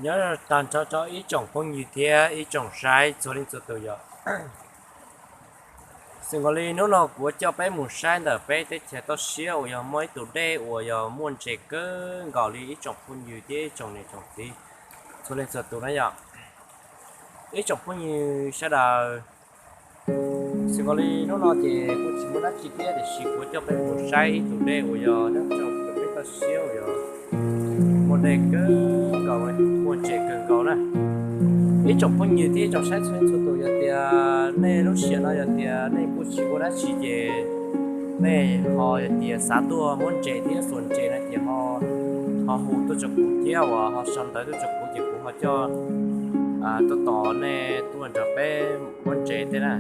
Nyob tag nrho rau ib tsoom phooj ywg thiab ib tsoom saib txhua leej txhua tus yom. Xws nkaus li hnub no kuv yuav coj peb mus saib ntawm peb teb chaws toj siab uas yog muaj ib tus dej uas yog muaj ntses kawg nkaus li ib tsoom phooj ywg thiab ib tsoom niam tsoom txiv txhua leej txhua tus na yom. Ib tsoom phooj ywg sawv daws, xws nkaus li hnub no ces kuj tsis muaj dab tsi thiab tiam sis kuv yuav coj peb mus saib ib tus dej uas yog nyob rau peb toj siab uas yog muaj dej kawg nkaus, muaj ntses kawg nkaus na. Ib tsoom phooj ywg thiab ib tsoom saib txhua leej txhua tus, yog tias nej lub sij hawm no yog tias nej kuj tsis ua dab tsi ces nej ho yog tias xav tuaj muab ntses thiab xuas ntses no ces ho hu tuaj rau kuv thiab uas ho sau ntawv tuaj rau kuv ces kuv ho coj tuaj tos nej tuaj nrog peb muab ntses thiab na.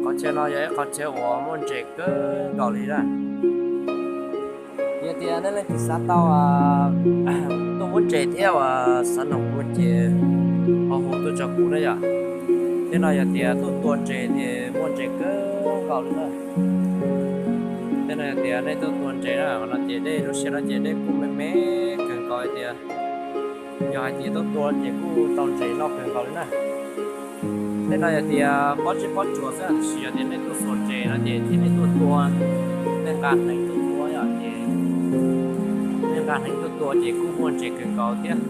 Qhov chaw no yog ib qhov chaw uas muaj ntses kawg nkaus li na. Yog tias nej leej twg xav tau tuaj muab ntses thiab uas xav noog kuv ces ho hu tuaj rau kuv na yom. Tej no yog tias tuaj tua ntses ces muaj ntses kawg nkaus li na. Tej no yog tias nej tuaj tua ntses na, qhov no ces dej lub sij hawm no ces dej kuj me me kawg nkaus hais tias yog hais tias tuaj tua ces kuj tau ntses noj kawg nkaus li na. Tej no yog tias pob zeb pob tsuas xwb, tiam sis yog tias nej tuaj xuas ntses no ces thiab nej tuaj tua, nej nqa hneev tuaj tua yom ces nej nqa hneev tuaj tua ces kuj muaj ntses kawg nkaus thiab.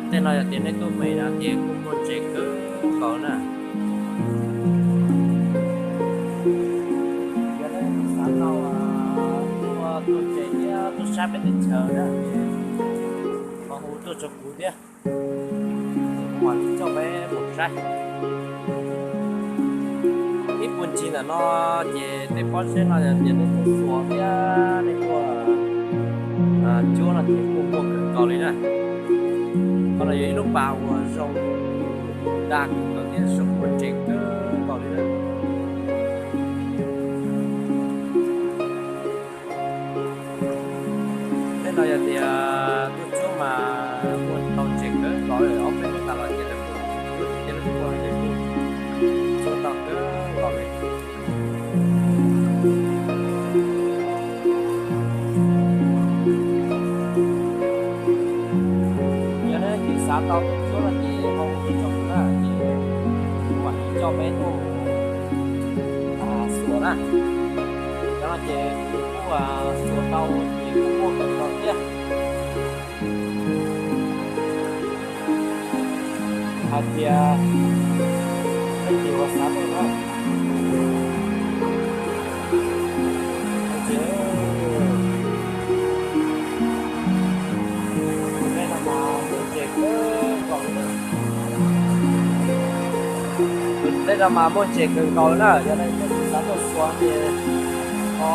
Tej no yog tias nej tuaj me no ces kuj muaj ntses kawg nkaus na. Yog nej xav tau tuaj tua ntses thiab tuaj saib peb teb chaws na, ho hu tuaj rau kuv thiab, kuv mam li coj peb mus saib. Ib puag ncig ntawm no ces tej pob zeb no yog tias nej tuaj xuas thiab nej tuaj cuab no ces kuj muaj kawg nkaus li na. Qhov no yog ib lub pas uas zoo dag kawg nkaus thiab zoo muaj ntses kawg nkaus li na. Tej no yog tias tuaj cuab mas muaj tau ntses kawg nkaus li, ob peb hnub tas los ces lawv kuj cuab tiag lawv kuj cuab tau kawg nkaus li. Yog nej leej twg xav tau tuaj cuab no ces ho hu tuaj rau kuv na, ces kuv mam li coj peb tuaj xuas na. Cov no ces kuv kuj xuas tau ces kuj muaj kawg nkaus thiab. Hais tias leej twg uas xav tuaj no ces tus dej no mas muaj ntses kawg nkaus li na. Tus dej no mas muaj ntses kawg nkaus li na, yog leej twg xav tuaj xuas ces ho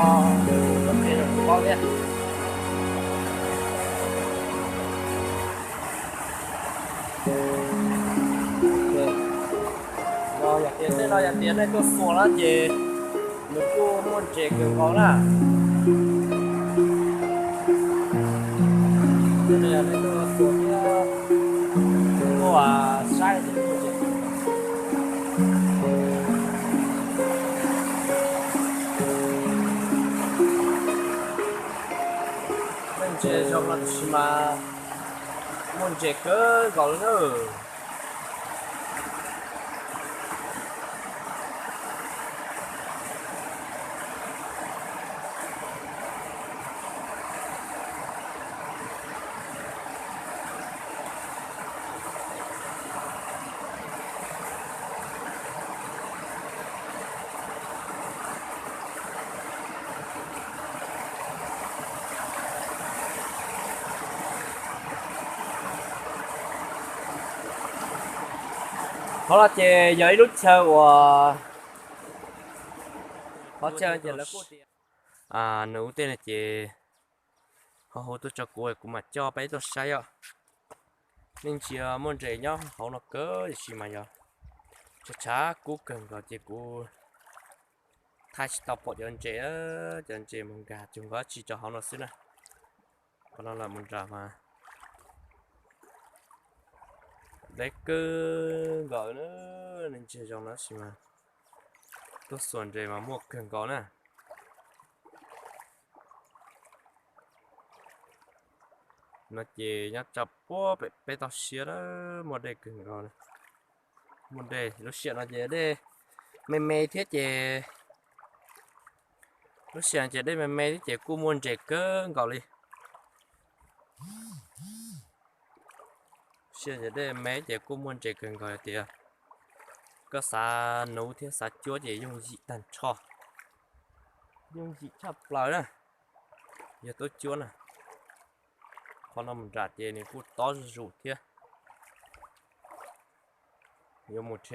tuaj qhia rau kuv paub thiab. Yog tias tej no yog tias nej tuaj xuas na ces nws kuj muaj ntses kawg nkaus na. Tej no yog nej tuaj xuas thiab tuaj saib ces muaj ntses. Tej ntses zoo no tiam sis mas muaj ntses kawg nkaus li na. Qhov no ces yog ib lub chaw uas qhov chaw ces lawv kuj tias nws ua ntej no ces ho hu tuaj rau kuv, kuv mam coj peb tuaj saib os. Nej ntsia muaj ntses nyob hauv no kawg tiam sis mas yog tshav tshav kub kawg nkaus ces kuv thaij tsis tau pom cov ntses, cov ntses mus nkag cuag nkaus dab tsi rau hauv no xwb na. Qhov no los mus nram mas deb kawg nkaus na, nej ntsia zoo no tab sis mas tuaj xuas ntses mas muaj kawg nkaus na. No ces nyob rau puag pem peb toj siab na, muaj dej kawg nkaus. Muaj dej, lub sij hawm no ces dej me me thiab ces, lub sij hawm ces dej me me thiab ces kuj muaj ntses kawg nkaus li. Sij hawm ces dej me ces kuj muaj ntses kawg nkaus tias koj xav nuv thiab xav cuab ces yooj yim tag nrho, yooj yim tshaj plaws na, yog tuaj cuab na. Qhov no mus nram ces nws kuj tob zuj zus thiab, yuav mus,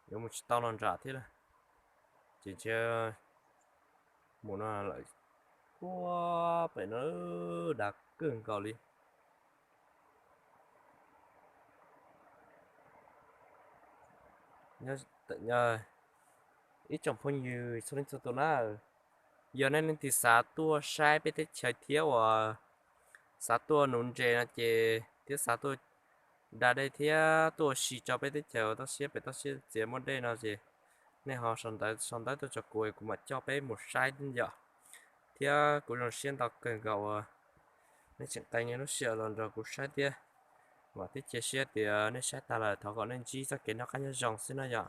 yuav mus tsis tau los nram thiab na. Ces ntshe mus no lawm, puag pem no dav kawg nkaus li. Ib tsoom phooj ywg txhua leej txhua tus na, yog nej leej twg xav tuaj saib peb teb chaws thiab uas xav tuaj nuv ntses no ces thiab xav tuaj da dej thiab tuaj ua si rau peb teb chaws uas toj siab pem toj siab txias muaj dej no ces nej ho sau ntawv tuaj rau kuv, kuv mam coj peb mus saib yom. Thiab kuv zoo siab ntau kawg nkaus uas nej tseem qee lub sij hawm los nrog kuv saib thiab. Vam thiab cia siab tias nej saib tag lawm thov kom nej ntsib txoj kev noj qab nyob zoo xwb na yom.